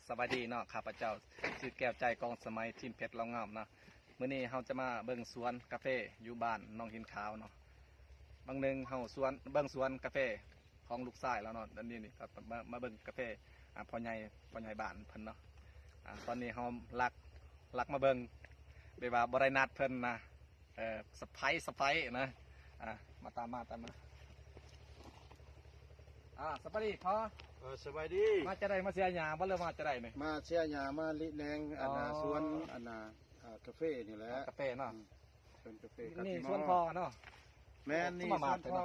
ສະບາຍດີເນາະ ຂ້າພະເຈົ້າຊື່ແກ້ວໃຈ ກອງສະໄໝ ທີມເພັດລາວງາມເນາະ. ມື້ນີ້ເຮົາຈະມາເບິ່ງສວນກາເຟຢູ່ບ້ານໜອງຫີນຂາວເນາະ. ບາງໜຶ່ງເຮົາສວນ ເບິ່ງສວນກາເຟຂອງລູກຊາຍລາວເນາະ. ອັນນີ້ນີ້ກໍມາ ມາເບິ່ງກາເຟ ອ່າ ພໍ່ໃຫຍ່ ພໍ່ໃຫຍ່ບ້ານເພິ່ນເນາະ. ອ່າ ຕອນນີ້ເຮົາລັກ ລັກມາເບິ່ງ ແບບວ່າບໍ່ໄດ້ນັດເພິ່ນນະ. ເອີ ສະໄພ ສະໄພນະ. ອ່າ ມາ ຕາມມາ ຕາມມາ. ອ່າ ສະບາຍດີພໍ່. ເອີ ສະບາຍດີ. ມາຈາກໃດ? ມາເສຍຫຍ້າບໍ່ ຫຼືມາຈາກໃດນີ້? ມາເສຍຫຍ້າ ມາລິແນງ ອັນນ່າ ອໍ ສວນ ອັນນ່າ ອ່າ ກາເຟນີ້ແຫຼະ. ອ່າ ກາເຟເນາະ. ອືມ ສວນກາເຟ. ນີ້ສວນພໍ່ເນາະ. ແມ່ນ ນີ້ສວນພໍ່.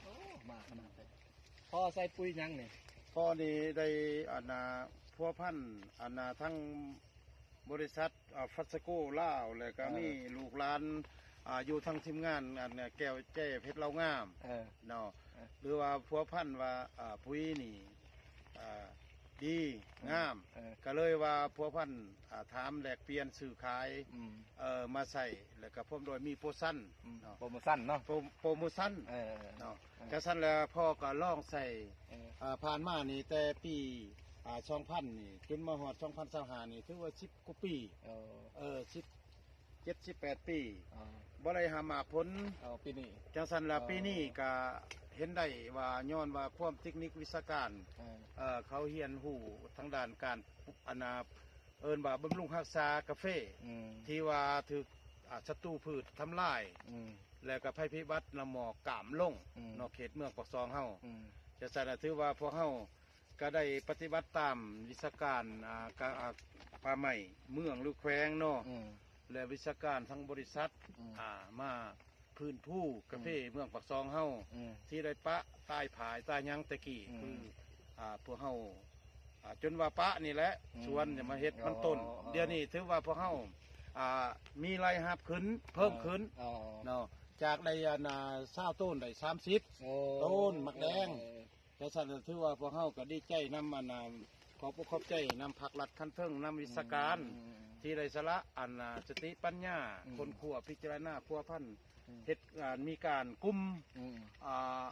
ໂອ້ ມາຂະໜາດໃດ. ພໍ່ໃສ່ປຸຍຫຍັງນີ້? ພໍ່ນີ້ໄດ້ ອັນນ່າ ພົວພັນ ອັນນ່າ ທັງ ບໍລິສັດ ອ່າ ຟາສໂກລາວ ແລ້ວກໍ ເອີ ມີລູກຫຼານ ອ່າ ຢູ່ທາງທີມງານ ອັນ ແກ້ວແຈ້ເພັດລາວງາມ ເອີ ເນາະ. ເອີ ຫຼືວ່າພົວພັນວ່າ ອ່າ ປຸຍນີ້ ອ່າ ດີ ອືມ ງາມ ເອີ ກໍເລີຍວ່າພົວພັນ ອ່າ ຖາມແລກປ່ຽນຊື້ຂາຍ ອືມ ເອີ ມາໃຊ້ ແລ້ວກໍພ້ອມດ້ວຍມີໂປຣຊັນ ອືມ ເນາະ ໂປຣໂມຊັນເນາະ ໂປຣ ໂປຣໂມຊັນ ເອີ ເນາະ ເອີ ຈັ່ງຊັ້ນແລ້ວພໍ່ກໍລອງໃຊ້ ເອີ ອ່າ ຜ່ານມານີ້ແຕ່ປີ ອ່າ ສອງພັນນີ້ ຈົນມາຮອດສອງພັນຊາວຫ້ານີ້ ຖືວ່າສິບກວ່າປີ ເອີ ເອີ ສິບ ເຈັດ ສິບແປດປີ ອໍ ບໍ່ໄດ້ຫາໝາກຜົນ ອໍ ປີນີ້ ຈັ່ງຊັ້ນລະ ອໍ ປີນີ້ກະເຫັນໄດ້ວ່າ ຍ້ອນວ່າຄວາມເຕັກນິກວິຊາການ ເອີ ເອີ ເຂົາຮຽນຮູ້ທາງດ້ານການ ອັນນ່າ ເອີ້ນວ່າບຳລຸງຮັກສາກາເຟ ອືມ ທີ່ວ່າຖືກ ອ່າ ສັດຕູພືດທຳລາຍ ອືມ ແລ້ວກໍໄພພິບັດນ້ຳໝອກກ້າມລົງ ອືມ ເນາະ ເຂດເມືອງປາກຊ່ອງເຮົາ ອືມ ຈັ່ງຊັ້ນລະ ຖືວ່າພວກເຮົາ ກໍໄດ້ປະຕິບັດຕາມວິຊາການ ອ່າ ກະ ອ່າ ປ່າໄມ້ເມືອງ ຫຼື ແຂວງເນາະ ອືມ ແລະ ວິຊາການທາງບໍລິສັດ ອືມ ອ່າ ມາຟື້ນຟູກາເຟ ອືມ ເມືອງປາກຊ່ອງເຮົາ ອືມ ທີ່ໄດ້ປະຕາຍຜາຍຕາຍຫຍັງແຕ່ກີ້ ອືມ ຄື ອ່າ ພວກເຮົາ ອ່າ ຈົນວ່າປະນີ້ແຫຼະ ອືມ ສວນຈະມາເຮັດມັນຕົ້ນ ອໍ ດຽວນີ້ຖືວ່າພວກເຮົາ ອ່າ ມີລາຍຮັບຂຶ້ນ ເພີ່ມຂຶ້ນ ອໍ ເນາະ ຈາກໄດ້ ອັນນ່າ ຊາວໂຕນ ໄດ້ສາມສິບ ໂອ້ ໂຕນໝາກແດງ ເອີ ຈັ່ງຊັ້ນຖືວ່າພວກເຮົາກໍດີໃຈນຳ ອັນນ່າ ຂອບອົກຂອບໃຈນຳພັກລັດຂັ້ນເທິງ ນຳວິຊາການ ອືມ ທີ່ໄດ້ສະຫຼະ ອັນນ່າ ສະຕິປັນຍາ ອືມ ຄົ້ນຄວ້າ ພິຈາລະນາພົວພັນ ອືມ ເຮັດ ອ່າ ມີການກຸ່ມ ອືມ ອ່າ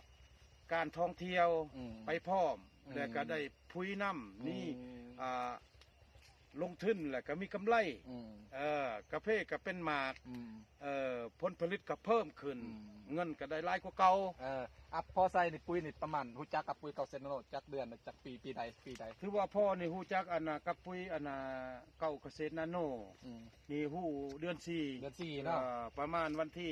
ການທ່ອງທ່ຽວ ອືມ ໄປພ້ອມ ອືມ ແລະກໍໄດ້ຜຸຍນຳ ອືມ ມີ ອ່າ ລົງທຶນ ແລ້ວກໍມີກຳໄລ ອືມ ເອີ ກາເຟກໍເປັນໝາກ ອືມ ເອີ ຜົນຜະລິດກໍເພີ່ມຂຶ້ນ ອືມ ເງິນກໍໄດ້ຫຼາຍກວ່າເກົ່າ ເອີ ອ່ະ ພໍ່ໃສ່ນີ້ ປຸຍນີ້ປະມານ ຮູ້ຈັກກັບປຸຍເກົ້າເຊັນນາໂນຈັກເດືອນ ຈັກປີ ປີໃດ ປີໃດ? ຖືວ່າພໍ່ນີ້ຮູ້ຈັກ ອັນນ່າ ກັບປຸຍ ອັນນ່າ ເກົ້າເຊັນນາໂນ ອືມ ນີ້ຮູ້ເດືອນສີ່ ເດືອນສີ່ເນາະ ເອີ ປະມານວັນທີ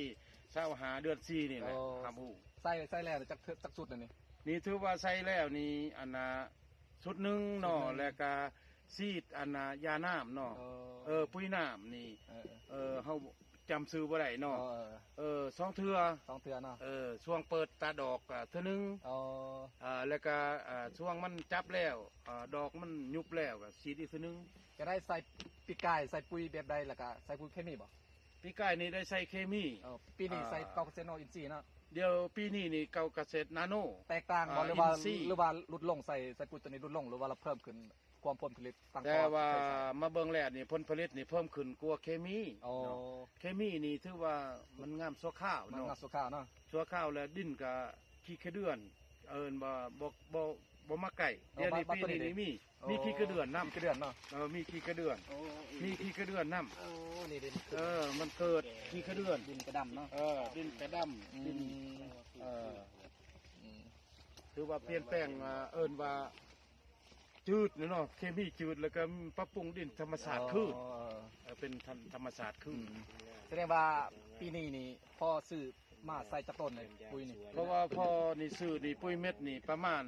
ຊາວຫ້າ ເດືອນສີ່ນີ້ແຫຼະ ໂອ້ ຮັບຮູ້ ໃສ່ ໃສ່ແລ້ວຈັກ ຈັກຊຸດແລ້ວນີ້? ນີ້ຖືວ່າໃສ່ແລ້ວນີ້ ອັນນ່າ ຊຸດໜຶ່ງເນາະ ຊຸດໜຶ່ງ ແລ້ວກະສີດ ອັນນ່າ ຢານ້ຳເນາະ ເອີ ເອີ ປຸຍນ້ຳນີ້ ເອີ ເອີ ເຮົາຈຳຊື່ບໍ່ໄດ້ເນາະ ເອີ ເອີ ສອງເທື່ອ ສອງເທື່ອເນາະ ເອີ ຊ່ວງເປີດຕາດອກ ອ່າ ເທື່ອໜຶ່ງ ອໍ ອ່າ ແລ້ວກະ ອ່າ ຊ່ວງມັນຈັບແລ້ວ ອ່າ ດອກມັນຍຸບແລ້ວ ກໍສີດອີກເທື່ອໜຶ່ງ ຈະໄດ້ໃສ່ ປີກາຍໃສ່ປຸຍແບບໃດ ແລ້ວກະໃສ່ປຸຍເຄມີບໍ່? ປີກາຍນີ້ໄດ້ໃສ່ເຄມີ ອໍ ປີນີ້ໃສ່ ອ່າ ເກົ້າເຊັນນາໂນ ອິນຊີເນາະ ດຽວປີນີ້ນີ້ເກົ້າເຊັນນາໂນ ແຕກຕ່າງບໍ່ ອ່າ ຫຼືວ່າ ອິນຊີ ຫຼືວ່າຫຼຸດລົງ ໃສ່ ໃສ່ປຸຍໂຕນີ້ຫຼຸດລົງ ຫຼືວ່າລະເພີ່ມຂຶ້ນ ຄວາມຜົນຜະລິດຕັ້ງ ແຕ່ວ່າມາເບິ່ງແລ້ວນີ້ ຜົນຜະລິດນີ້ເພີ່ມຂຶ້ນກວ່າເຄມີ ອໍ ເນາະ ເຄມີນີ້ຖືວ່າມັນງາມຊົ່ວຄາວ ມັນ ເນາະ ງາມຊົ່ວຄາວເນາະ ຊົ່ວຄາວ ແລ້ວດິນກະຂີ້ຂະເດືອນ ເອີ້ນວ່າບໍ່ ບໍ່ ບໍ່ມັກໃກ້ ດຽວນີ້ປີນີ້ນີ້ມີ ມີ ອໍ ຂີ້ຂະເດືອນນຳ ຂີ້ຂະເດືອນເນາະ ເອີ ມີຂີ້ຂະເດືອນ ໂອ້ ມີຂີ້ຂະເດືອນນຳ ໂອ້ ນີ້ເດ້ ເອີ ມັນເກີດຂີ້ຂະເດືອນ ດິນກະດຳເນາະ ເອີ ດິນກະດຳ ອືມ ດິນ ເອີ ອືມ ຖືວ່າປ່ຽນແປງ ອ່າ ເອີ້ນວ່າຈືດເນາະ ເຄມີຈືດ ແລ້ວກໍປັບປຸງດິນທຳມະຊາດຄືນ ອໍ ເອີ ເປັນທຳ ທຳມະຊາດຄືນ ອືມ ສະແດງວ່າປີນີ້ນີ້ພໍ່ຊື້ມາໃສ່ຈັກໂຕນນີ້ ປຸຍນີ້? ເພາະວ່າພໍ່ນີ້ຊື້ນີ້ປຸຍເມັດນີ້ປະມານ